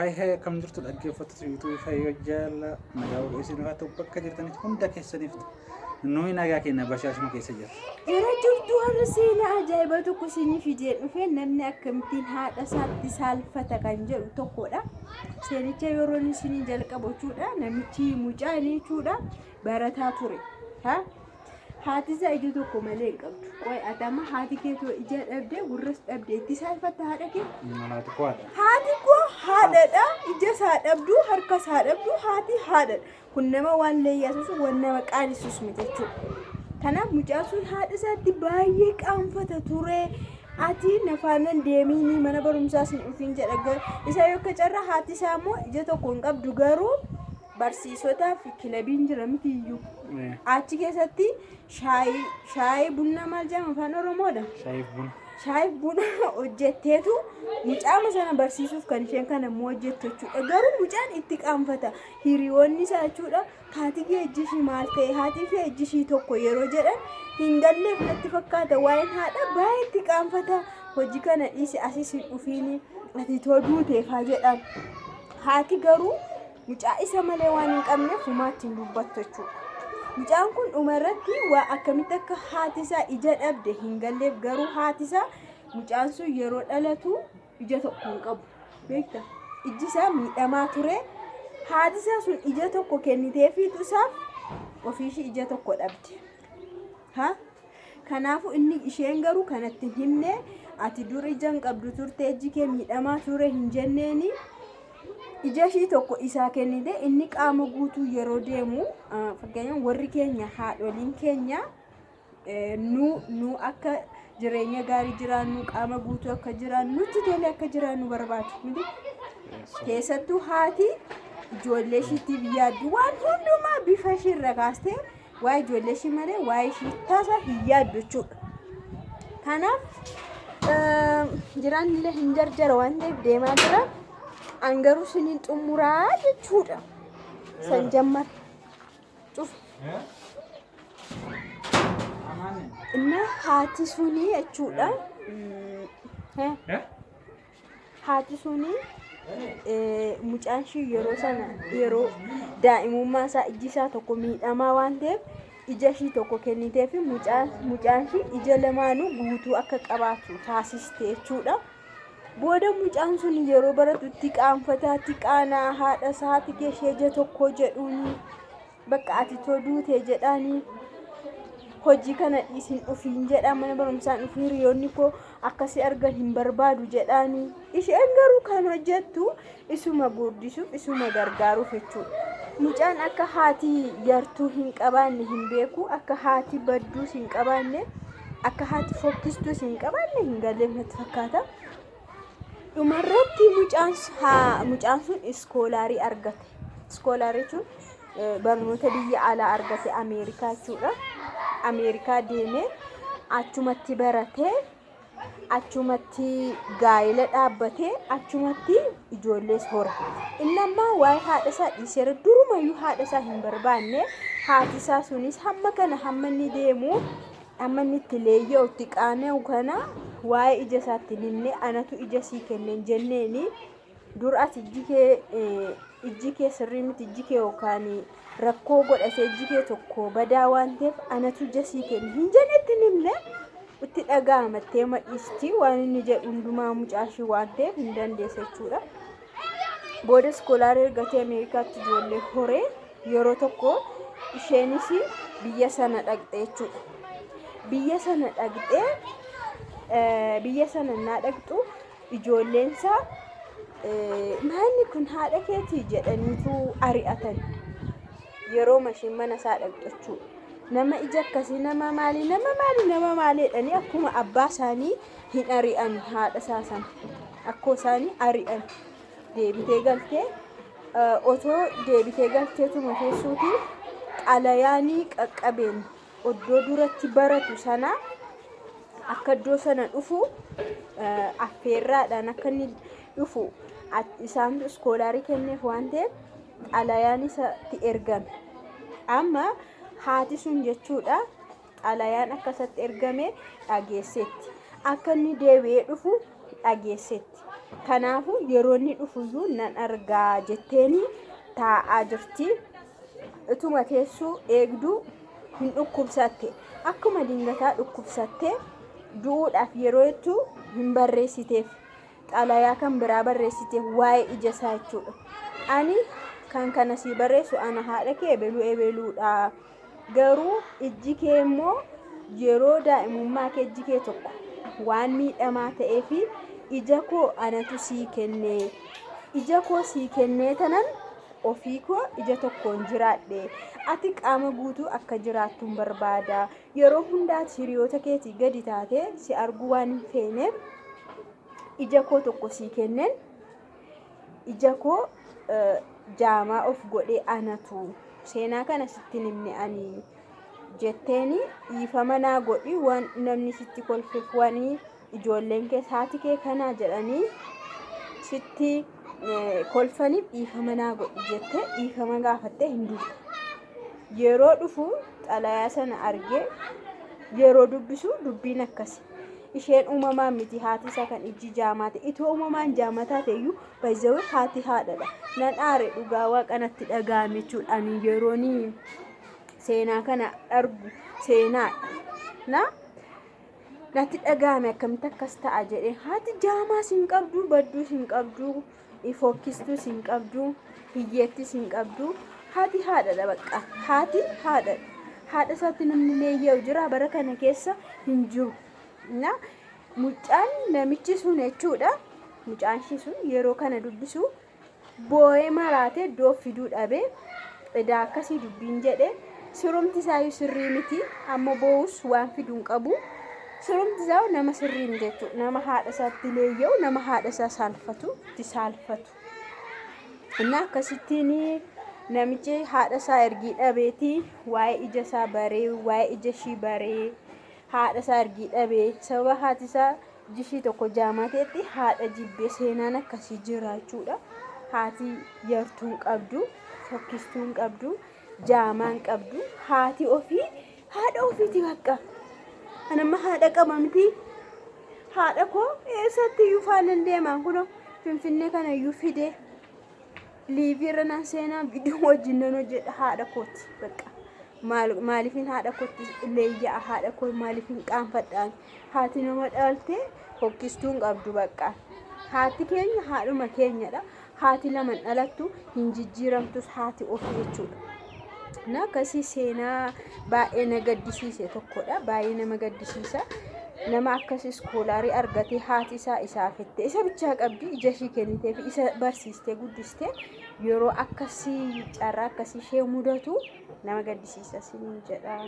Haay haay, akkam jirtu dhaggeeffattoota YouTube Fayyoo Jaalla? Nagaa waaqayyo isin haa ta'u bakka jirtanitti hunda keessaniif. Nuyi nagaa keenya bashaashuma keessa jirra. Jara jirtu, har'a seenaa ajaa'ibaa tokko isinii fidee dhufe. Namni akkamittiin haadha isaatti saalfata kan jedhu tokkodha. Seenicha yeroo inni isinii jalqabu jechuudha. Namichi mucaan jechuudha barataa ture. Ha? Haati isaa ija tokko malee hin qabdu. Qoy, ati amma haati kee too ija dhabdee gurras dhabdee itti saalfatta haadha kee? Haati koo haadha. Haati koo haadhadha. Ija isaa dhabdu, harka isaa dhabdu, haati haadhadha. Kun nama waan leeyyaasuus waan nama qaanisus miti jechuudha. Kanaaf mucaan sun haadha isaatti baay'ee qaanfata ture. Ati na faana deemiini, mana barumsaas hin dhufiin jedha. Isa yoo carraa haati isaa immoo ija tokko hin qabdu, garuu barsiisotaa fi kilabiin jira miti iyyuu. Achi keessatti shaayii, shaayii bunna maal jedhama afaan Oromoodha? Shaayiif buna. Shaayii buna hojjetteetu mucaama sana barsiisuuf kan isheen kana immoo hojjettu jechuudha. Garuu mucaan itti qaanfata. Hiriyoonni isaa jechuudha. Haati kee ijji ishii maal ta'e? Haati kee ijji ishii tokko yeroo jedhan hin galleef natti fakkaata. Waa'een haadha baay'ee itti qaanfata. Hojii kana dhiisi, asis hin dhufiini. Ati too duuteefaa jedhan. Haati garuu mucaa isa malee waan hin qabneef humaatti hin dubbattu jechuudha. Mucaan kun dhuma irratti waa akkamitti akka haati isaa ija dhabde hin galleef, garuu haati isaa mucaan sun yeroo dhalatu ija tokko hin qabu. Beekta? Ijji isaa miidhamaa ture. Haati isaa sun ija tokko kenniteefiitu isaaf ofiishii ija tokko dhabde. Ha? Kanaafuu inni isheen garuu kanatti hin himne. Ati dur ija hin qabdu turte, ijji kee miidhamaa ture hin jenneeni. Ija ishii tokko isaa kennite. Inni qaama guutuu yeroo deemu, fakkeenyaaf warri keenya, haadholiin keenya, nu akka jireenya gaarii jiraannu, qaama guutuu akka jiraannu, nutti tole akka jiraannu barbaadu miti. Keessattuu haati ijoollee ishiitiif yaaddu waan hundumaa bifa ishii irra kaastee waa'ee ijoollee ishii malee waa'ee ishii tasa hin yaaddu jechuudha. Kanaaf jiraan illee hin jarjara waan ta'eef deemaa jira. An garuu isiniin xumuraa jechuudha. San jammar cufa. Inna haati suni jechuudha. Haati suni mucaan ishii yeroo sana, yeroo daa'imummaa isaa, ijji isaa tokko miidhamaa waan ta'eef ija ishii tokko kennitee fi mucaan ishii ija lamaanuu guutuu akka qabaatu taasiste jechuudha. Booda mucaan sun yeroo baratu itti qaanfataa, itti qaanaa haadha isaa, haati kee ishee ija tokko jedhuuni, bakka ati too duute jedhaanii, hojii kana dhiisin dhufiin jedha, mana barumsaan dhufii, hiriyoonni koo akkasii argan hin barbaadu jedhaanii. Isheen garuu kan hojjettu isuma guddisuuf, isuma gargaaruuf jechuudha. Mucaan akka haati yartuu hin qabaanne hin beeku, akka haati badduus hin qabaanne, akka haati fokkistuus hin qabaanne hin galleef natti fakkaata. Dhumarratti mucaan sun iskoolaarii argate. Iskoolaarii jechuun barnoota biyya alaa argate, Ameerikaa jechuudha. Ameerikaa deemee achumatti baratee, achumatti gaa'ela dhaabbatee, achumatti ijoollees hore. Inni ammaa waa'ee haadha isaa dhiiseera. Durumayyuu haadha isaa hin barbaanne. Haati isaa sunis hamma kana, hamma inni deemu, hamma inni itti leeyya'u, itti qaana'u kana waa'ee ija isaatti hin himne. Anatu ija sii kenne hin jenneeni. Dur ati ijji kee sirrii miti, ijji kee yookaan rakkoo godhatee ijji kee tokko badaa waan ta'eef anatu ija sii kenne hin jenne, itti hin himne. Itti dhaga'amattee madhiisti waan inni jedhu hundumaa, mucaa ishii waan ta'eef hin dandeessa jechuudha. Booda iskoolaarii ergatee Ameerikaatti ijoollee horee yeroo tokko isheenis biyya sana dhaqxe jechuudha. Biyya sana dhaqxee, biyya sana naa dhaqxu ijoolleensaa "Maalli kun haadha keetii?" jedhaniitu ari'atan. Yeroo ishiin mana isaa dhaqxu jechuudha. Nama ija akkasii, nama maalii, nama maalii, nama maalii jedhanii akkuma abbaa isaanii hin ari'an haadha isaa sana. Akkoo isaanii ari'an. Deebitee galtee, otoo deebitee galteetuma teessuuti xalayaanii qaqqabeen iddoo duratti baratu sana akka iddoo sana dhufu affeerraadhaan akka inni dhufu isaantu iskoolaarii kenneef waan ta'eef xalayaan isatti ergame. Amma haati sun jechuudha xalayaan akka isatti ergame dhageesseetti. Akka inni deebi'ee dhufu dhageesseetti. Kanaafuu yeroo inni dhufuyyuu nan argaa jetteeni taa'aa jirti. Utuma teessuu eegduu hin dhukkubsatte. Akkuma dingataa dhukkubsattee du'uudhaaf yeroo jettu hin barreessiteef. Xalayaa kan biraa barreessiteef waa'ee ija isaa jechuudha. Ani kan kana sii barreessu ana haadha kee ebeluu ebeluudha. Garuu ijji kee immoo yeroo daa'imummaa kee ijji kee tokko waan miidhamaa ta'eefi ija koo anatu sii kenne. Ija koo sii kennee tanan ofii koo ija tokkoon jiraadhe. Ati qaama guutuu akka jiraattuun barbaada. Yeroo hundaati hiriyoota keetii gadi taatee si arguu waan hin feeneef ija koo tokko sii kenneen ija koo jaamaa of godhee anatu seenaa kana sitti hin himne ani jetteeni dhiifama naa godhi waan namni sitti kolfeef waan ijoolleen kee haati kee kanaa jedhanii sitti kolfaniif dhiifama naa godhi jettee dhiifama gaafattee hin duute. Yeroo dhufu xalayaa sana argee yeroo dubbisu dubbiin akkasi. Isheen uumamaan miti haati isaa kan ijji jaamaa ta'e. Itoo uumamaan jaamaa taate iyyuu baay'ee haati haadhadha. Nan aare dhugaa waaqa natti dhaga'ame jechuudha. Ani yeroon seenaa kana argu seenaadha. Na natti dhaga'ame akkamitti akkas ta'a jedhee haati jaamaas hin qabdu, badduus hin qabdu, fokkistuus hin qabdu, hiyyeettis hin qabdu. Haati haadhadha bakka. Haati haadhadha. Haadha isaatti namni leeyya'u jira bara kana keessa hin jiru. Na mucaan namichi sun jechuudha. Mucaan ishii sun yeroo kana dubbisu boo'ee maraatee iddoo fiduu dhabee edaa akkasii dubbiin jedhe sirumti isaayyuu sirrii miti amma boo'us waan fiduu hin qabu. Sirumti isaa nama sirrii miti jechuudha. Nama haadha isaatti leeyya'u, nama haadha isaa saalfatu, itti saalfatu. Inni akkasittiin namichi haadha isaa ergii dhabeeti waa'ee ija isaa baree, waa'ee ija ishii baree, haadha isaa ergii dhabee sababa haati isaa iji ishii tokko jaamaa ta'etti haadha jibbee seenaan akkasii jira jechuudha. Haati yartuu hin qabdu, fokkistuu hin qabdu, jaamaa hin qabdu. Haati ofii haadha ofiiti bakka. Ani amma haadha qaba miti. Haadha koo eessatti iyyuu faana deemaan kunoo Finfinnee kana iyyuu fidee liivii irra nan seenaa viidiyoo wajjin nan hojjedha haadha kooti bakka. Maaliifin haadha kootti leeyya'a haadha koo maaliifin qaanfadhaan haati nama dhalte fokkistuu hin qabdu bakka. Haati keenya haadhuma keenyadha. Haati lama hin dhalattu hin jijjiiramtus haati ofii jechuudha. Na akkasii seenaa baay'ee na gaddisiise tokkodha. Baay'ee nama gaddisiisa. Nama akkas iskoolaarii argatee haati isaa isaaf itti isa bichaa qabdi ija ishii kennitee fi isa barsiistee guddistee yeroo akkasii carraa akkasii ishee mudatu nama gaddisiisa isiniin jedha.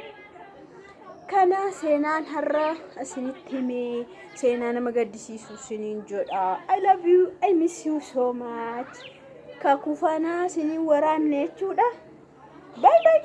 Kana seenaan har'a isinitti himee seenaa nama gaddisiisu isiniin jedha. I love you, I miss you so much. Kakuu faanaa isiniin waraanne jechuudha. Bye bye.